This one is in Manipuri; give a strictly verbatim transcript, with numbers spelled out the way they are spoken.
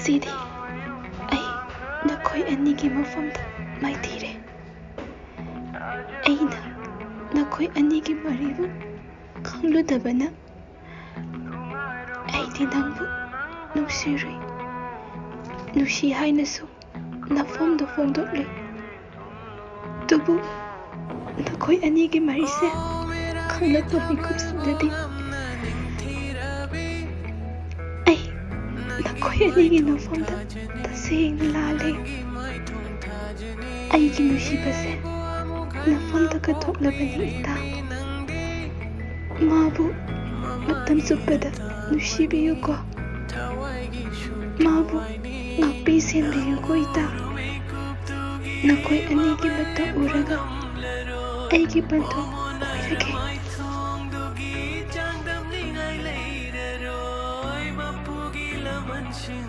ꯉꯁꯤꯗꯤ ꯑꯩ ꯅꯈꯣꯏ ꯑꯅꯤꯒꯤ ꯃꯐꯝꯗ ꯃꯥꯏꯊꯤꯔꯦ꯫ ꯑꯩꯅ ꯅꯈꯣꯏ ꯑꯅꯤꯒꯤ ꯃꯔꯤꯕꯨ ꯈꯪꯂꯨꯗꯕꯅ ꯑꯩꯗꯤ ꯅꯪꯕꯨ ꯅꯨꯡꯁꯤꯔꯨꯏ꯫ ꯅꯨꯡꯁꯤ ꯍꯥꯏꯅꯁꯨ ꯅꯐꯝꯗꯨ ꯐꯣꯡꯗꯣꯛꯂꯨꯏ꯫ ꯑꯗꯨꯕꯨ ꯅꯈꯣꯏ ꯑꯅꯤꯒꯤ ꯃꯔꯤꯁꯦ ꯈꯪꯂꯛꯄ ꯃꯤꯀꯨꯞꯁꯤꯗꯗꯤ ꯑꯩ ꯅꯈꯣꯏ ꯑꯅꯤꯒꯤ ꯅꯐꯝꯗ ꯇꯁꯦꯡꯅ ꯂꯥꯜꯂꯦ꯫ ꯑꯩꯒꯤ ꯅꯨꯡꯁꯤꯕꯁꯦ ꯅꯐꯝꯗ ꯀꯠꯊꯣꯛꯂꯕꯅꯤ ꯏꯇꯥ꯫ ꯃꯥꯕꯨ ꯃꯇꯝ ꯆꯨꯞꯄꯗ ꯅꯨꯡꯁꯤꯕꯤꯌꯨꯀꯣ꯫ ꯃꯥꯕꯨ ꯉꯥꯛꯄꯤ ꯁꯦꯟꯕꯤꯌꯨꯀꯣ ꯏꯇꯥ꯫ ꯅꯈꯣꯏ ꯑꯅꯤꯒꯤ ꯃꯇꯧ ꯎꯔꯒ ꯑꯩꯒꯤ ꯄꯟꯊꯨꯡ ꯑꯣꯏꯔꯒꯦ꯫